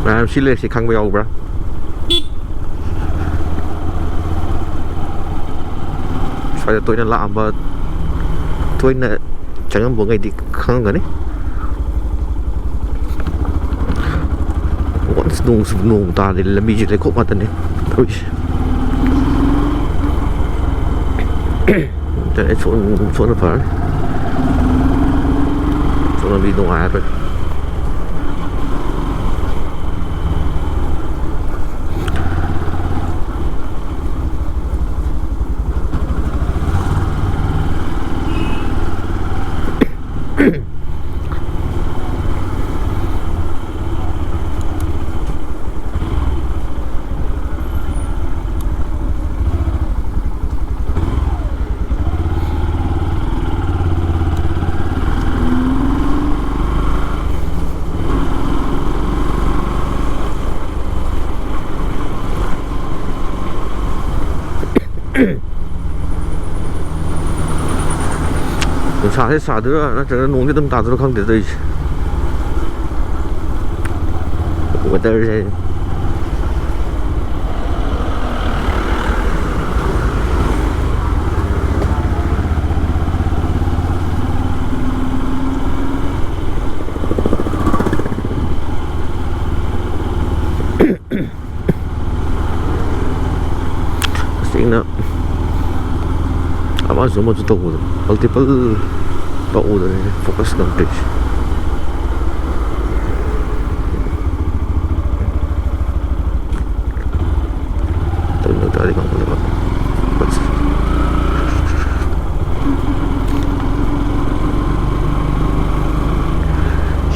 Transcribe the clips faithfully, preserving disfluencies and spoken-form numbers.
ꯃꯌꯥꯝ ꯁꯤ ꯂꯩꯔꯛꯁꯤ ꯈꯪꯕ ꯌꯥꯎꯕ꯭ꯔꯥ? ꯁ꯭ꯋꯥꯏꯗ ꯇꯣꯏꯅ ꯂꯥꯛꯑꯝꯕ, ꯇꯣꯏꯅ ꯆꯪꯉꯝꯕꯉꯩꯗꯤ ꯈꯪꯉꯝꯒꯅꯤ꯫ Once ꯅꯣꯡ ꯆꯨ-, ꯅꯣꯡ ꯇꯥꯔꯗꯤ ꯂꯝꯕꯤꯁꯦ ꯂꯩꯈꯣꯝ ꯉꯥꯛꯇꯅꯦ ꯇꯧꯔꯤꯁꯦ꯫ ꯁꯣꯝ-, ꯁꯣꯝꯅ ꯐꯔꯅꯤ꯫ ꯁꯣꯝ ꯂꯝꯕꯤ ꯅꯨꯡꯉꯥꯏꯔꯔꯣꯏ꯫ ꯅꯨꯡꯁꯥꯁꯦ ꯁꯥꯗꯣꯏꯔꯥ ꯅꯠꯇ꯭ꯔꯒ ꯅꯣꯡꯗꯤ ꯑꯗꯨꯝ ꯇꯥꯗꯣꯏꯔꯥ ꯈꯪꯗꯦ ꯇꯧꯔꯤꯁꯦ꯫ Weatherꯁꯦ꯫ ꯇꯁꯦꯡꯅ ꯑꯃꯁꯨ ꯑꯃꯁꯨ ꯇꯧꯕꯗꯣ, multiple ꯇꯧꯕꯗꯅꯦ focus ꯉꯝꯗ꯭ꯔꯤꯁꯦ꯫ ꯇꯧꯅꯤꯡꯉꯛꯇ꯭ꯔꯗꯤ ꯉꯝꯒꯗꯕ꯫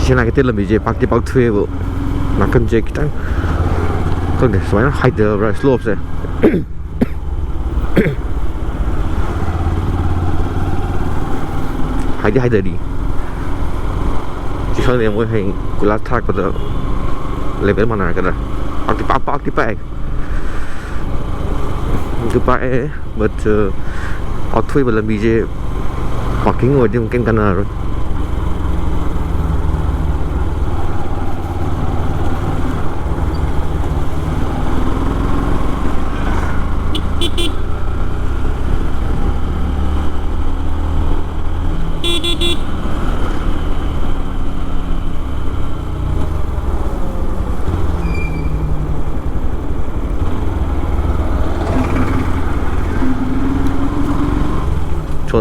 ꯁꯤꯅꯥ ꯀꯩꯊꯦꯜ ꯂꯝꯕꯤꯁꯦ ꯄꯥꯛꯇꯤ ꯄꯥꯛꯊꯣꯛꯑꯦꯕꯨ, ꯅꯥꯀꯟꯁꯦ ꯈꯤꯇꯪ, ꯈꯪꯗꯦ, ꯁꯨꯃꯥꯏꯅ ꯍꯥꯏꯊꯕ꯭ꯔꯥ slopeꯁꯦ? ꯍꯥꯏꯗꯤ ꯍꯥꯏꯊꯔꯤ꯫ ꯁꯤ ꯈꯪꯗꯦ, ꯃꯣꯏ ꯍꯌꯦꯡ ꯀꯣꯏꯂꯥꯁ ꯊꯥꯔꯛꯄꯗ level ꯃꯥꯟꯅꯔꯛꯀꯗ꯭ꯔꯥ? ꯄꯥꯛꯇꯤ ꯄꯥꯛ-, ꯄꯥꯛꯇꯤ ꯄꯥꯛꯑꯦ꯫ ꯑꯗꯨ ꯄꯥꯛꯑꯦ, but, uh, ꯄꯥꯛꯊꯣꯛꯏꯕ ꯂꯝꯕꯤꯁꯦ parking ꯑꯣꯏꯔꯗꯤ ꯑꯃꯨꯛ ꯀꯩꯝ ꯀꯥꯟꯅꯔꯔꯣꯏ꯫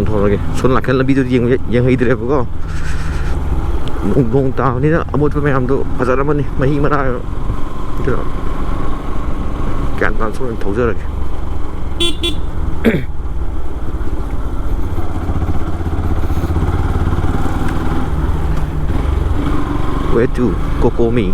ꯊꯧꯔꯒꯦ꯫ ꯁꯣꯝ ꯅꯥꯀꯟ ꯂꯝꯕꯤꯗꯨꯗꯤ ꯌꯦꯡ-, ꯌꯦꯡꯍꯩꯗ꯭ꯔꯦꯕꯀꯣ꯫ ꯅꯣꯡ, ꯅꯣꯡ ꯇꯥꯕꯅꯤꯅ ꯑꯃꯣꯠꯄ ꯃꯌꯥꯝꯗꯣ ꯐꯖꯔꯝꯃꯅꯤ, ꯃꯍꯤ ꯃꯔꯥꯡ꯫ ꯑꯗꯨꯅ ꯒ꯭ꯌꯥꯟ ꯇꯥꯅ ꯁꯣꯝ ꯑꯣꯏꯅ ꯊꯧꯖꯔꯒꯦ꯫ Way to Kokomi.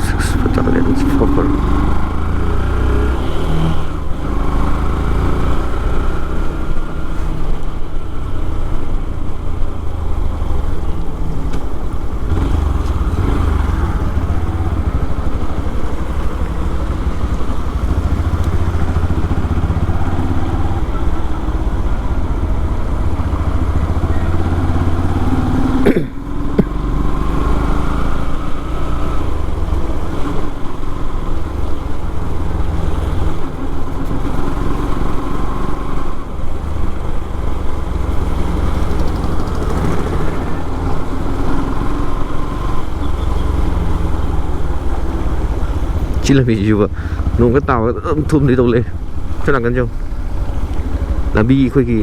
Six battalions forward. ꯁꯤ ꯂꯝꯕꯤꯁꯤꯁꯨꯕ ꯅꯣꯡꯒ ꯇꯥꯕꯗ ꯑꯗꯨꯝ ꯊꯨꯝꯗꯤ ꯇꯧ ꯂꯩ꯫ ꯁꯣꯝ ꯅꯥꯀꯟꯁꯦ ꯌꯦꯡꯉꯨ꯫ ꯂꯝꯕꯤ, ꯑꯩꯈꯣꯏꯒꯤ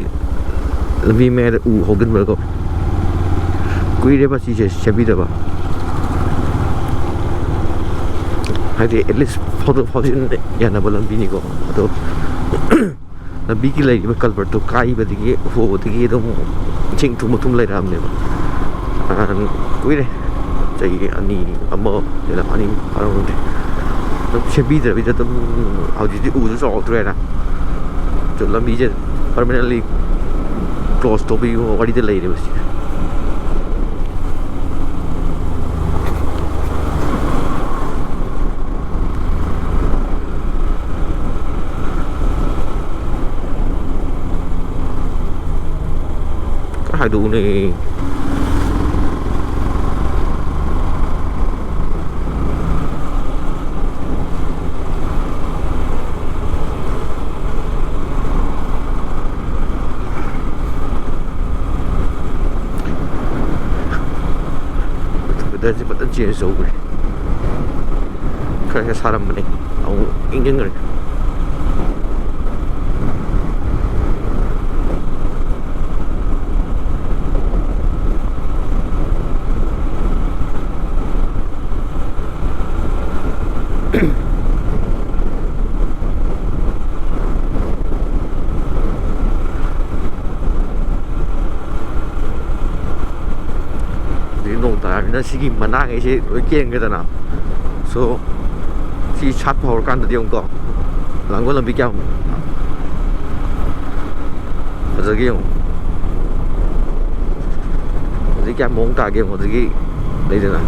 ꯂꯝꯕꯤ ꯃꯌꯥꯏꯗ ꯎ ꯍꯧꯒꯟꯕꯗꯣ ꯀꯨꯏꯔꯦꯕ ꯁꯤꯁꯦ ꯁꯦꯝꯕꯤꯗꯕ꯫ ꯍꯥꯏꯗꯤ, at least ꯐꯥꯎꯗꯣꯛ ꯐꯥꯎꯖꯤꯟ ꯌꯥꯅꯕ ꯂꯝꯕꯤꯅꯤꯀꯣ꯫ ꯑꯗꯣ ꯂꯝꯕꯤꯒꯤ ꯂꯩꯔꯤꯕ culvertꯇꯣ ꯀꯥꯏꯕꯗꯒꯤ, ꯍꯣꯕꯗꯒꯤ ꯑꯗꯨꯝ ꯏꯁꯤꯡ ꯊꯨꯝ ꯊꯨꯝ ꯂꯩꯔꯛꯑꯕꯅꯦꯕ꯫ ꯑꯥ, ꯀꯨꯏꯔꯦ, ꯆꯍꯤ ꯑꯅꯤ, ꯑꯃ ꯍꯦꯜꯂꯝꯃꯅꯤ, ꯐꯥꯔꯝꯃꯅꯤ꯫ ꯑꯗꯨꯝ ꯁꯦꯝꯕꯤꯗ꯭ꯔꯕꯤꯗ ꯑꯗꯨꯝ ꯍꯧꯖꯤꯛꯇꯤ ꯎꯁꯨ ꯆꯥꯎꯔꯛꯇ꯭ꯔꯦꯅ꯫ ꯑꯗꯨ ꯂꯝꯕꯤꯁꯦ permanently close ꯇꯧꯕꯒꯤ ꯋꯥꯔꯤꯗ ꯂꯩꯔꯦꯕ ꯁꯤꯗ꯫ ꯍꯥꯏꯗꯣꯛꯎꯅꯦ꯫ Weatherꯁꯤ ꯐꯖꯅ change ꯇꯧꯈ꯭ꯔꯦ꯫ ꯈꯔ ꯈꯔ ꯁꯥꯔꯝꯕꯅꯦ, ꯑꯃꯨꯛ ꯏꯪꯁꯤꯟꯈ꯭ꯔꯦ꯫ ꯍꯧꯖꯤꯛ ꯅꯣꯡ ꯇꯥꯔꯕꯅꯤꯅ ꯁꯤꯒꯤ ꯃꯅꯥꯈꯩꯁꯦ ꯂꯣꯏ ꯀꯦꯟꯈ꯭ꯔꯦꯗꯅ꯫ So, ꯁꯤ ꯁꯥꯠꯄ ꯍꯧꯔꯀꯥꯟꯗꯗꯤ ꯑꯃꯨꯛꯀꯣ, ꯂꯥꯡꯒꯣꯜ ꯂꯝꯕꯤ ꯀꯌꯥꯝ ꯐꯖꯒꯦ ꯌꯦꯡꯉꯨ꯫ ꯍꯧꯖꯤꯛ ꯀꯌꯥꯝ ꯃꯑꯣꯡ ꯇꯥꯒꯦ ꯌꯦꯡꯉꯨ꯫ ꯍꯧꯖꯤꯛꯀꯤ ꯂꯩꯗꯅ,